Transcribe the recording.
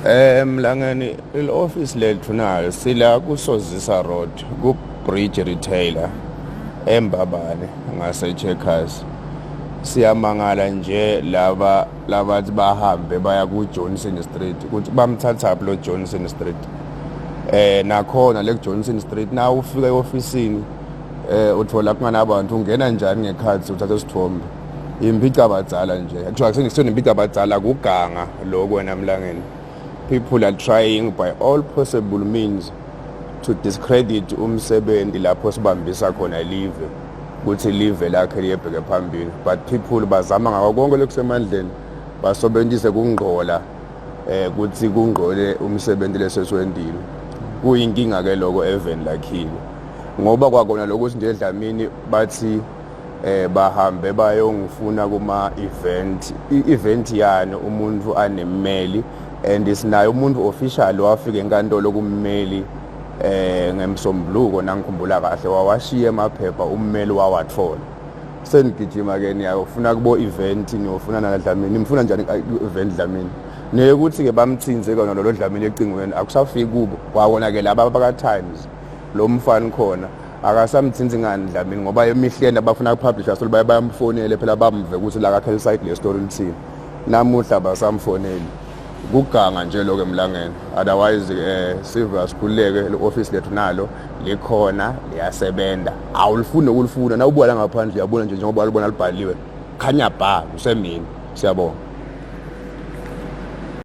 Mlangeni, il-office lethu nayo sila kuSozisa Road, ku Bridge Retailer eMbabane ngase Checkers. Siyamangala nje laba labathi bahambe baya ku Johnson Street ukuthi bamthatha lo Johnson Street. Nakhona le Johnson Street na ufika eofisini uthola kunganabantu, ungena njani ngekhathi uthatha isithombe? Impicabadzala nje, kuthiwa kusenesithombe impicabadzala, kuganga lokho wena Mlangeni. People are trying by all possible means to discredit umsebenzi lapho sibambisa khona live ukuthi live lakhe liyebheke phambili, but people bazama ngako konke lokusemandleni basobenzise kungqola ukuthi kungqole umsebenzi lesesiwendile. Kuyinkinga ke lokho even lakhile, ngoba kwakona lokho nje Dlamini bathi bahambe bayongifuna kuma event, i-event yani umuntu anemmeli, and sinaye umuntu official wafika enkantolo kummeli ngemsombuluko, nangikhumbula kahle, wawashiya emaphepha, ummeli wawathola. Senigijima ke niyofuna kubo event, niyofuna na Dlamini, nimfuna njani event Dlamini? Neyekuthi ke bamthinze kona lo Dlamini ecingweni, akusafiki kubo kwawona ke laba baka Times. Lo mfana khona akasamthinzi ngani Dlamini? Ngoba emihleni abafuna ukupublisha so baye bayamfonele phela, bamve ukuthi la kakhe site le story lithini. Namuhla basamfoneli, kuganga nje lokho emlangeni. Otherwise sive asikhululeke, le office lethu nalo likhona, liyasebenza, awulifuni ukulifuna nawubuka la ngaphandle, uyabona nje njengoba libona libhaliwe khanya ba kusemini. Siyabonga.